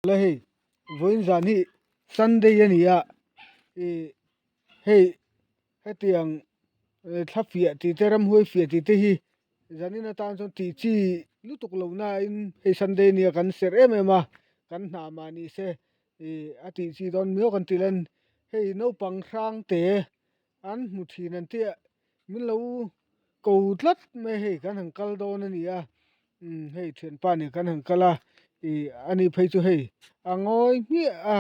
La hei vawiin zan hi sunday a ni a ih hei hetiang thla fiah tih te ramhuai fiah tih te hi zanin atan chuan tih chi lutuk lo nain hei sunday a nia kan serh em em a kan hna mah ni se ih a tih chi dawn miau kan tih lan hei naupang hrang te an hmu thin an tih a min lo ko tlat mai hei kan han kal dawn a ni a umm hei thianpa nen kan han kal a ih ani phei chu hei a ngawi hmiah a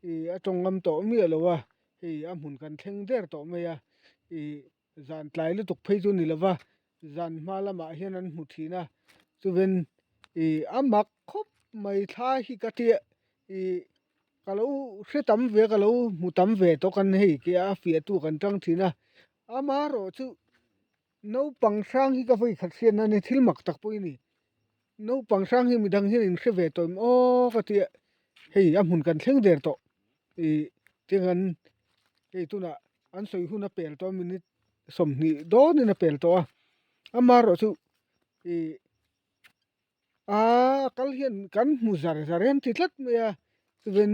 ih a tawng ngam tawh miah lo a hei a hmun kan thleng der tawh mai a ih zan tlai lutuk phei chu ni lova zan hma lamah hian an hmu thin a chuven ih a mak khawp mai thla hi ka tia ih ka lo hre tam ve ka lo hmu tam ve tawk an hei tia a fiah tu kan tang thin a amaherawhchu naupang hrang hi ka vawi khat hriatna a ni thil mak tak pawh hi a ni naupang hrang hi midang hian in hre ve tawh em aw ka tia hei a hmun kan thleng der tawh ih tiang an hei tunah an sawi hun a pel tawh a minute 20 dawnin a pel tawh a amaherawhchu ih. Aaa kal hian kan hmu zar zar em ti tlat mai a chuan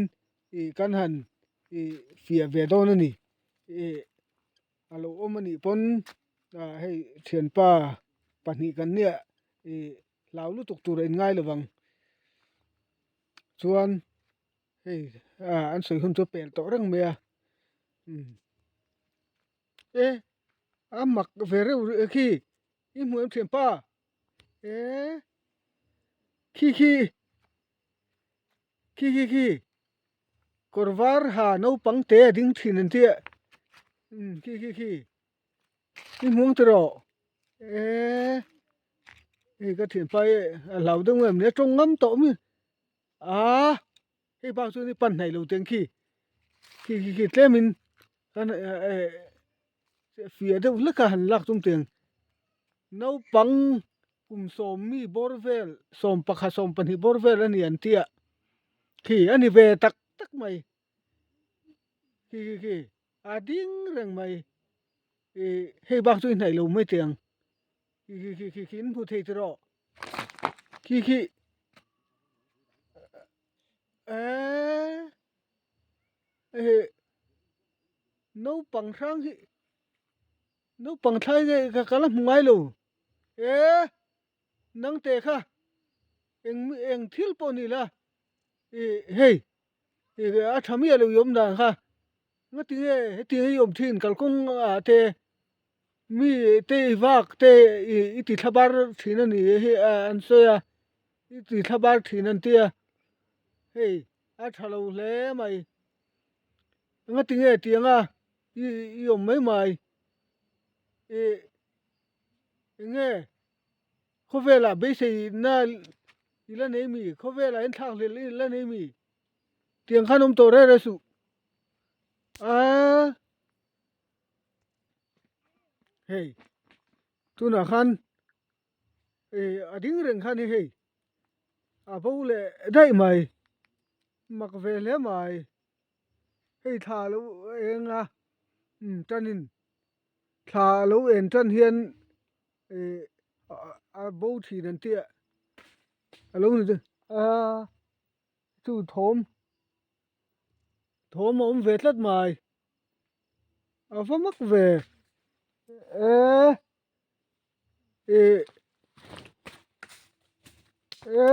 ih kan han ih fiah ve dawn a ni ih a lo awm a nih pawn ah hei thianpa pahnih kan nia ih hlau lutuk tur a in ngai lo vang chuan hei ah an sawi hun chu a pel tawh reng mai a umm e a mak ve reuh reuh khi i hmu em thianpa. E khi khi khi khi khi kawr var ha naupang te a ding thin an tia umm khi khi khi i hmuang ti rawh e hei ka thianpa hi a hlau deuh em le a tawng ngam tawh mi a hei bak chuan i pan hnaih lo teng khi khi khi khi tlemin kan eh fiah deuh hlek a han lak tum teng. Naupang kum sawm mi bawr vel, 11, 12 bawr vel a ni an tia. Khi a ni ve tak tak mai. Khi khi khi a ding reng mai. Ih hei bak chu i hnaih lo mai teh ang. Khi khi khi khi khi in hmu thei tiraw. Khi khi eee hei naupang hrang hi. Naupang thlai nge ka ka la hmu ngai lo e nang te kha eng eng thil pawh ni la ih hei ih a tha miah lo i awm dan kha ngati nge hetiang i awm thin kalkawng ah te mi te i vak te ih i ti thla bar thin a ni hi an sawi a i ti thla bar thin an tia hei a tha lo hle mai ngati nge tiang a. I i awm mai mai i enge khawvelah beisei na i la nei mi khawvelah in thlak hlelh i la nei mi tiang khan awm tawh reng reng suh aaa hei tunah khan ih a ding reng khan hi hei a bo leh daih mai mak ve hle mai. Hei thla a lo eng a umm tanin thla a lo en tan hian ih a bo thin an tih a a lo ni a chu thawm thawm a awm ve tlat mai a va mak ve e ih e.